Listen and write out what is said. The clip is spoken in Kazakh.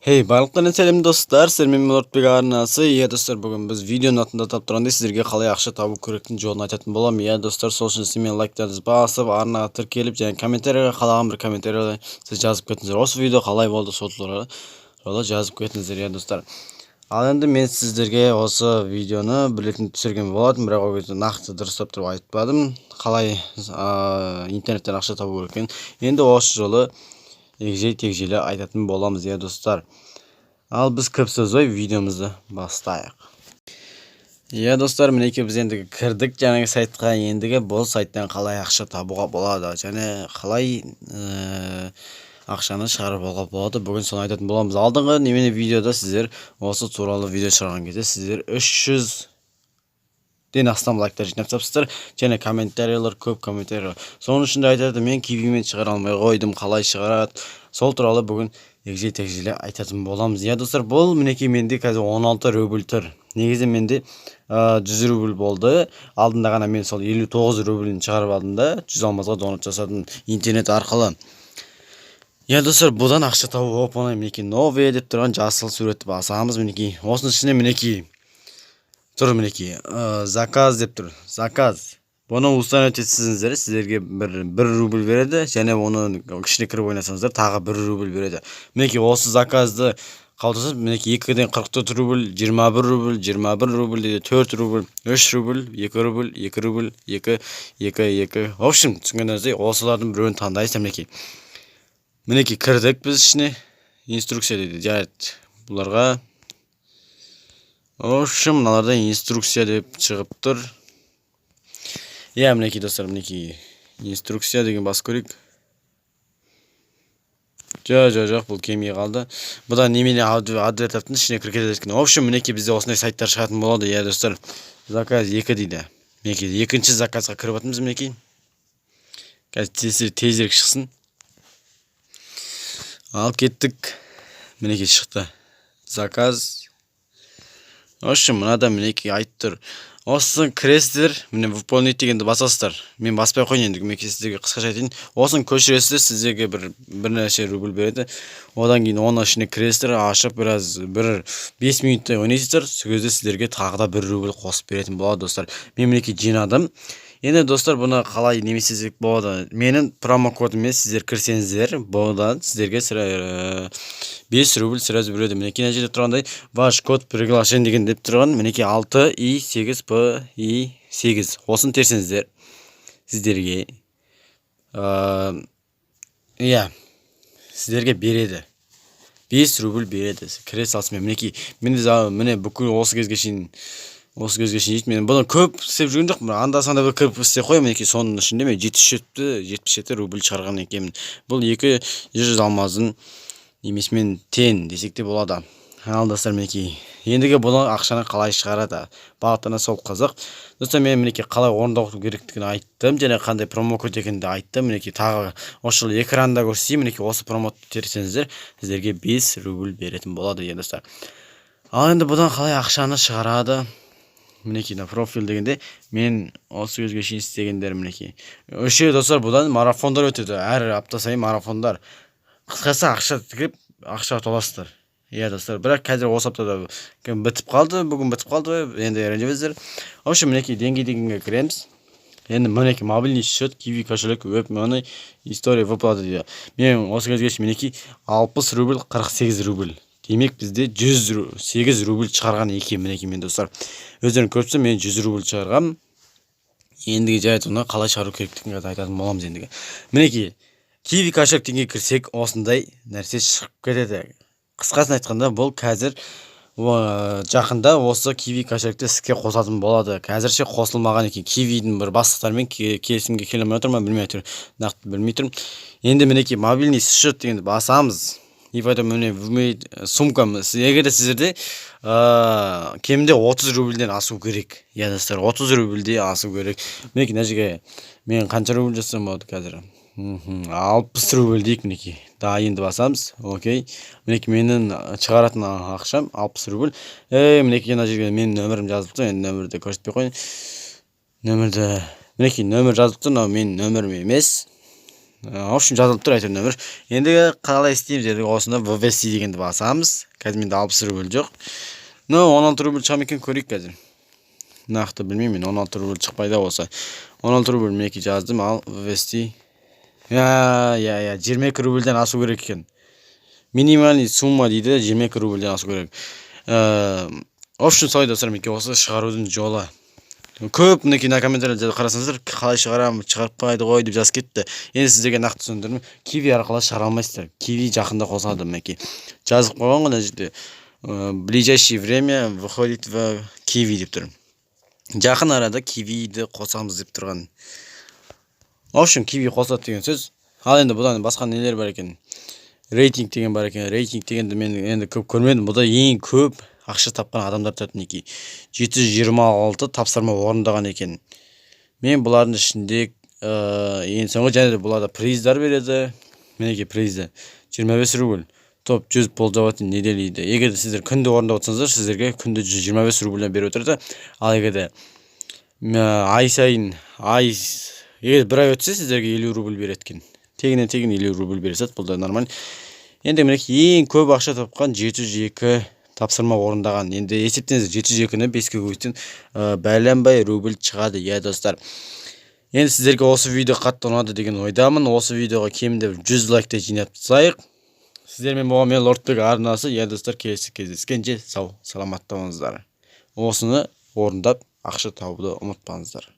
Hey, барлықтарына сәлем, достар! Сіздермен Мұртбек арнасы. Иә, достар, бүгін біз видеоның атында тап тұрғандай, сіздерге қалай ақша табу керектігін жолын айтатын боламын. Иә, достар, сол үшін сіздер лайктарыңызды басып, арнаға тіркеліп және комментарийға қалаған бір комментарий сіз жазып кетіңіздер. Осы видео қалай болды, сол туралы жазып кетіңіздер. Иә, достар, ал енді мен сіздерге осы видеоны бір рет түсірген болатын, бірақ ол кезде нақты дұрыстап тұрып айтпадым, қалай интернеттен ақша табу керек екенін. Енді осы жолы егжей тегжейлі айтатын боламыз. Иә, достар, ал біз көп созбай видеомызды бастайық. Иә, достар, мінекей, біз енді кірдік жаңағы сайтқа. Ендігі бұл сайттан қалай ақша табуға болады және қалай ақшаны шығарып алуға болады, бүгін соны айтатын боламыз. Алдыңғы немене видеода сіздер осы туралы видео шығарған кезде сіздер 300-ден астам лайктар жинап тастапсыздар және комментарийлер, көп комментарий. Соның ішінде айтады: «Мен Кивимен шығара алмай қойдым, қалай шығарады?» Сол туралы бүгін егжей тегжейлі айтатын боламыз. Иә, достар, бұл мінекей, менде қазір 16 рубль тұр. Негізі менде 100 рубль болды. Алдында ғана мен сол 59 рублін шығарып алдым да, 100 алмазға донат жасадым интернет арқылы. Иә, достар, бұдан ақша табу оп оңай. Мінекей, «Новые» деп тұрған жасыл суретті басамыз. Мінекей, осының ішінде, мінекей, тұр, мінекей, «Заказ» деп тұр. Заказ, бұны установить етсеңіздер, сіздерге бір рубль береді және оны ішіне кіріп ойнасаңыздар, тағы 1 рубль береді. Мінекей, осы заказды қабылдасаңыз, мінекей, екіден 44 рубль, 21 рубль, 21 рубль дейді, 4 рубль, 3 рубль, 2 рубль, 2 рубль, 2, 2, 2. В общем, түсінгендеріңіздей, осылардың біреуін таңдайсыздар. Мінекей, кірдік біз ішіне. «Инструкция» дейді. Жарайды, бұларға, в общем, мыналарда «Инструкция» деп шығып тұр. Иә, мінекей, достар, мінекей, «Инструкция» деген басып көрейік. Жоқ, жоқ, жоқ, бұл келмей қалды. Бұда немене, адвертаттың ішіне кіріп кетеді екен. В общем, мінекей, бізде осындай сайттар шығатын болады. Иә, достар, «Заказ 2» дейді. Мінекей, екінші заказға кіріп жатырмыз. Мінекей, қазір тезірек шықсын. Ал кеттік. Мінекей, шықты заказ. В общем, мынада, мінекей, айтып тұр. Осыны кіресіздер, міне, «Выполнить» дегенді басасыздар. Мен баспай ақ қояйын енді, мінекей, сіздерге қысқаша айтайын. Осыны көшіресіздер, сіздерге бірнеше рубль береді. Одан кейін оның ішіне кіресіздер, ашып, біраз, бір 5 минуттай ойнайсыздар. Сол кезде сіздерге тағы да 1 рубль қосып беретін болады. Достар, мен, мінекей, жинадым. Енді, достар, бұны қалай неме істесек болады? Менің промокодыммен сіздер кірсеңіздер, бұдан сіздерге 5 рубль сразу береді. Мінекей, мына жерде тұрғандай, «Ваш код приглашен» деген деп тұрған, мінекей, 6 И 8 П И 8. Осыны терсеңіздер, сіздерге, иә, сіздерге береді, 5 рубль береді кіре салысымен. Мінекей, менде, міне, бүкіл осы кезге шейін мен бұны көп істеп жүрген жоқпын, анда санда бір кіріп істеп қоямын. Мінекей, соның ішінде мен 77 рубль шығарған екенмін. Бұл 200 алмаздың немесімен тең десек те болады. Ал, достар, мінекей, ендігі бұны ақшаны қалай шығарады, барлықтарына сол қызық. Достар, мен, мінекей, қалай орындау керектігін айттым және қандай промокод екенін де айттым. Мінекей, тағы осы жолы экранда көрсетейін. Мінекей, осы промокодты терсеңіздер, сіздерге 5 рубль беретін болады. Иә, достар, ал енді бұдан қалай ақшаны шығарады? Мінекей, мына «Профиль» дегенде мен осы кезге шейін істегендерім, мінекей. Вообще, достар, бұдан марафондар өтеді, әр апта сайын марафондар. Қысқасы, ақша тігіп, ақша ұта аласыздар. Иә, достар, бірақ қазір осы аптада бітіп қалды, бүгін бітіп қалды енді, ренжімеңіздер. В общем, мінекей, «Деньги» дегенге кіреміз. Енді, мінекей, «Мобильный счет», «Киви кошелек», «Веб Money», «История выплаты» дейді. Мен осы кезге шейін, мінекей, 60 рубль, 48 рубль, демек, бізде 108 рубль шығарған екен. Мінекей, мен, достар, өздерің көріп тұрсыздар, мен 100 рубль шығарғанмын. Ендігі жарайды, оны қалай шығару керектігін қазір айтатын боламыз. Ендігі, мінекей, «Киви кошелек» дегенге кірсек, осындай нәрсе шығып кетеді. Қысқасын айтқанда, бұл қазір жақында осы Киви кошелекті іске қосатын болады. Қазірше қосылмаған екен. Кивидің бір бастықтарымен келісімге келе алмай отыр ма, білмей тұрмын, нақты білмей тұрмын. Енді, мінекей, «Мобильный счет» дегенді басамыз. И потом, міне, сумка. Егер де сіздерде кемінде 30 рубльден асу керек. Иә, достар, 30 рубльде асу керек. Мінекей, мына жерге мен қанша рубль жазсам болады қазір? 60 рубль дейік. Мінекей, да, енді басамыз. Окей, мінекей, менің шығаратын ақшам 60 рубль. Ей, мінекей, мына жерге менің нөмірім жазылып тұр. Енді нөмірді көрсетпей қояйын, нөмірді. Мінекей, нөмір жазылып тұр, мынау менің нөмірім емес. В общем, жазылып тұр әйтеуір нөмір. Енді қалай істейміз? Енді осында «Ввести» дегенді басамыз. Қазір менде 60 рубль жоқ, но 16 рубль шыға ма екен, көрейік. Қазір нақты білмеймін мен, 16 рубль шықпайды болса. 16 рубль, мінекей, жаздым. Ал «Ввести». Иә, 22 рубльден асу керек екен. Минимальный сумма дейді, 22 рубльден асу керек. В общем, солай, достар. Мінекей, осы шығарудың жолы. Көп, мінекей, мына комментарийлерде қарасаңыздар, «Қалай шығарамын, шығарпайды ғой» деп жазып кетті. Енді сіздерге нақты түсіндірдім. Киви арқылы шығара алмайсыздар. Киви жақында қосылады. Мінекей, жазып қойған ғой мына жерде: «В ближайшее время выходит в Киви» деп тұр. Жақын арада Кивиді қосамыз деп тұрған. В общем, Киви қосылады деген сөз. Ал енді бұдан басқа нелер бар екен? Рейтинг деген бар екен. Рейтинг дегенді мен енді көп көрмедім. Бұда ең көп ақша тапқан адамдар тұрады. Мінекей, 726 тапсырма орындаған екен. Мен бұлардың ішінде ең соңғы. Және де бұларда приздар береді. Мінекей, призі 25 рубль. Топ 100 пользователь недели дейді. Егер де сіздер күнде орындап отырсаңыздар, сіздерге күнде 125 рубльден беріп отырады. Ал егер де ай сайын, ай, егер бір ай өтсе, сіздерге 50 рубль береді екен. Тегіннен тегін 50 рубль бере салады. Бұл да нормально. Енді, мінекей, ең көп ақша тапқан 702 тапсырма орындаған. Енді есептеңіздер, 702-ні беске көбейтсең, бәленбай рубль шығады, иә, достар. Енді сіздерге осы видео қатты ұнады деген ойдамын. Осы видеоға кемінде 100 лайктай жинап тастайық. Сіздермен болған мен, Лордбек арнасы. Иә, достар, келесі кездескенше сау саламатта болыңыздар. Осыны орындап, ақша табуды ұмытпаңыздар.